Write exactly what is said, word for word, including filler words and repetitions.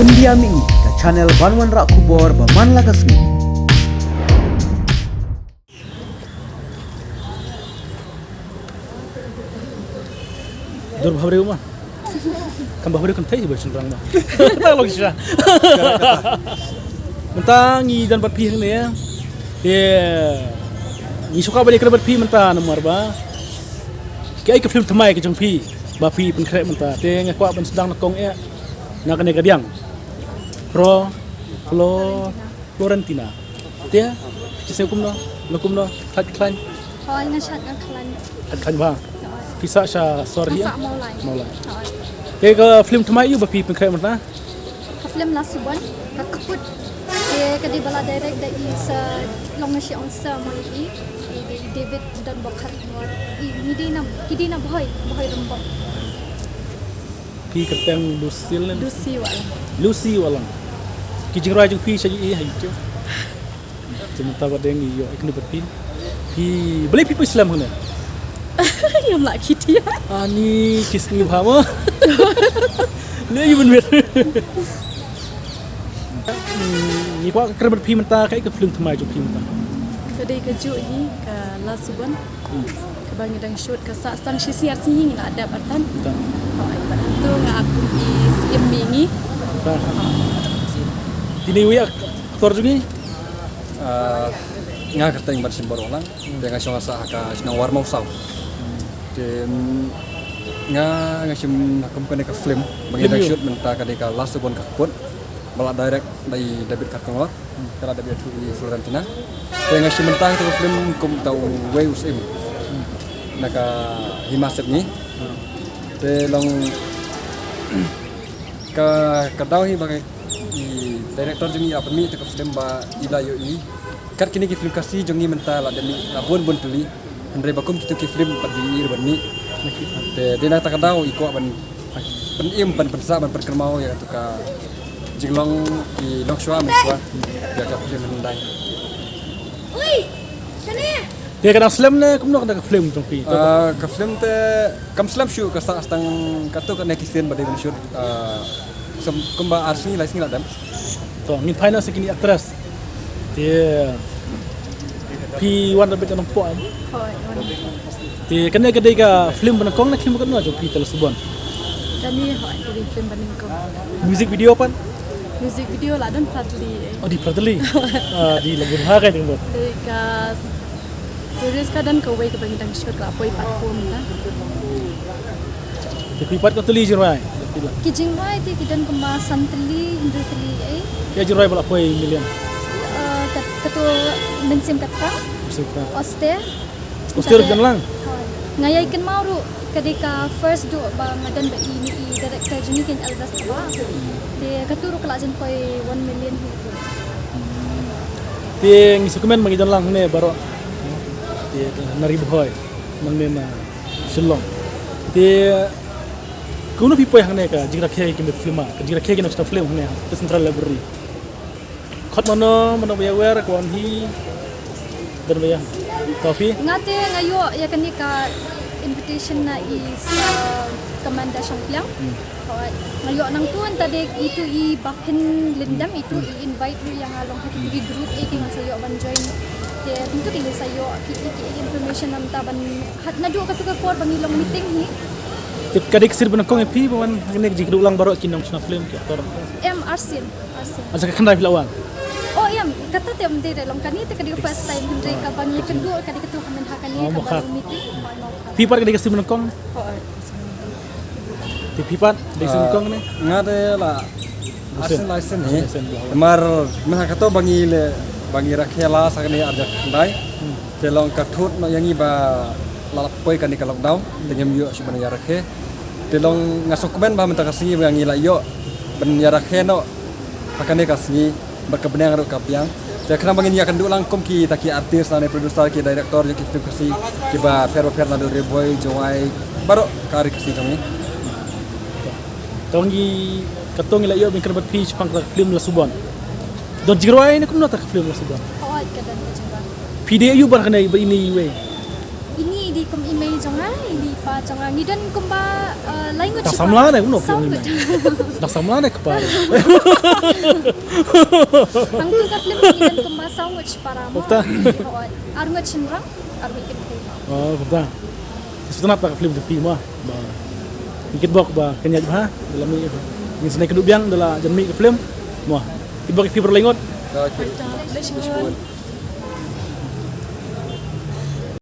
India Mih, ka channel ban wanrah khubor ba man la ka sngi. Dur bha briew ma. Kam bha briew kam thei ba shynrang ma. Ta long sha. Mynta ngi don bad phi hangne. Te ngi shu kwah ban ïakren bad phi mynta namar ba kaei ka film thymmai ka jong phi ba phi pynkhreh mynta. Te nga kwah ban sdang na kong eh. Na kane ka diang. Pro Flo Florentina. Te, phi sngewthuh kumno, la kumno, khlaiñ khlaiñ. Hooid, nga shait nga khlaiñ. Khlaiñ khlaiñ bha. Hooid. Phi sah sha sor hi? Nga sah Mawlai. Mawlai. Hooid. Te ka film thymmai aïu ba phi pynkhreh mynta? Ka film La Subon, ka kput. Te ka dei ba la direct da i Sir Longnashi Ongsa mo i. I dei David Don Bokhat mo. I ni dei na, ki dei na Bhoi, Bhoi Rumbok. Phi kyrteng Lucille ne? Lucy Walang. Lucy Walang. Ki jingrwai jong phi sha ïohi ha YouTube. Te mynta ba dang ïoh ïa kane bad phi. Phi balei phi poi slem hangne? Ngam lah kit ïa. Ani kis ngi bha mo. Ne ïa ban mir. Hmm, ngi kwah ka kren bad phi mynta kaei ka film thymmai jong phi mynta. Ka dei kajuh hi ka La Subon. Kaba ngi dang shoot ka sah tang shi sngi ar sngi ngi la dep artat. Ta. Hooid, bad hangto nga ap kum i syiem mihngi. Ta. Te une uwei aktor jong ngi? Ah, nga kyrteng Banshim Borwalang. Te nga shong sah ha ka shnong Warmawsaw. Te, mm, nga, nga shim ha kum kane ka film ba ngi dang shoot mynta ka dei ka La Subon ka kput. Ba la direct da i David Kharkongor. Ka la dep ïathuh i Florentina. Te nga shim bynta ha kata ka film kum uta uwei u syiem na ka hima sepngi. Te long ka, ka daw hi ba ka, i director jong ngi ïa pynmih ïa ka film ba i la ïohi. Kat kine ki film Khasi jong ngi mynta la dep mih la bun bun tylli. Hynrei ba kum kito ki film pat dei ïa ban mih. Te dei na kata ka daw i kwah ban pynim, ban pynsah, ban pynkynmaw ïa kato ka jinglong ki longshuwa mynshuwa ïa ka film hyndai. Te ka dang slem ne kumno ka dang ka film jong phi? Ah, ka film te kam slem shuh, ka sah tang kato kane ki scene ba dei ban shoot, ah, kumba ar sngi lai sngi la dep. To ngin phai noh sha kine actress. Te phi wan da bit ka nongpoh em? Hooid, wan. Te kane ka dei ka film ba nyngkong ne ka film ba katno jong phi, te La Subon? Kane hooid ka dei film ba nyngkong. Music video pat? Music video la don phra tylli. Oh, dei phra tylli. Ah, dei la bun ha ka ding bot. Dei ka series ka don kawei kaba ngi dang shoot, ka la poi part four mynta. Te phi pat katno tylli jingrwai? Ki jingrwai te ki don kumba san tylli, hynriew tylli eh. Ïa jingrwai ba la poi million? Eh, kat-, kato Mynsiem Katphang. Mynsiem Katphang. Oster. Oster ki don lang? Hooid. Nga ïai kynmaw ruh ka dei ka first duh ba nga don bad ine i director jong ngi, Ken Elvis Thabah. Te kato ruh ka la jan poi one million hi. Te ngi sngewkmen ba ngi don lang hangne baroh. Te na Ri Bhoi, nangno na Shillong. Te kumno phi poi hangne ka jingrakhe ki met film, ka jingrakhe ki nongshna film hangne, te Central Library. Khot mano, mano ba ïa wer, ka wan hi. Don ba ïa. Ka phi? Nga te nga ïoh ïa kane ka invitation na i Sir Commander Shangpliang. Hmm. Hooid. Nga ïoh nangtu, nangta dei itu i Baphin Lyndam, itu i invite ruh ïa nga long ha kito ki group eh, ki ngan sa ïoh ban join. Te kumtu ki ngan sa ïoh ki, ki, ki information, nangta ban hat naduh kato ka por ba ngi long meeting hi. Te ka dei ka sir ba nyngkong ïa phi ba wan hangne ka jingkyrduh lang baroh ki nongshna film, ki actor? Em, arsien, arsien. Arsien ka khyndai phi la wan? Oh, em, kata te ym dei re, long kane te ka dei first time, hynrei kaba ngi kyrduh ka dei kato ha mynta kane, oh, kaba ngi meeting. Phi pat ka dei ka sir ba nyngkong? Hooid. Te phi pat, dei sir ba nyngkong ne? Nga te la arsien lai sien hi. Arsien lai sien. Namar mynta kato ba ngi leh, ba ngi rakhe la sha kane arhajar khyndai. Hmm. Te long ka thut noh ïa ngi ba la poi kane ka lockdown, te ngim ïoh shuh ban ïa rakhe. Te long nga sngewkmen ba mynta ka sngi ba ngi la ïoh ban ïa rakhe noh ha kane ka sngi bad ka bneng ruh ka biang. Te khnang ba ngin ïa kynduh lang kum kita ki artist lane producer, ki director jong ki film Khasi kiba pher ba pher, naduh Ri Bhoi, Jowai, baroh ka ri Khasi jong ngi. To ngi, kato ngi la ïoh ban kren bad phi shaphang ka film La Subon. Don jingrwai ne kumno ta ka film La Subon? Hooid, ka don ka jingrwai. Phi dei aïu ban kane ba ine iwei? Ine i Di kum i mei jong nga, i di pa jong nga, ngi don kumba, eh, lai ngut. Dak shi samla para. Ne kumno? Saw ngut. Dak samla ne kpa. Hangtu ka film ngi don kumba saw ngut shi para mo. Kumta. Ar ngut shynrang, ar ngut kynthei. Oh, kumta. Sngewtynnat ka film jong phi mo. Ba. Ngi kitbok ba kan ïaid bha da la mih. Ngi sneng kynduh biang da la jan mih ka film. Mo. Kitbok ïa phi baroh lai ngut. Okay. Congratulations.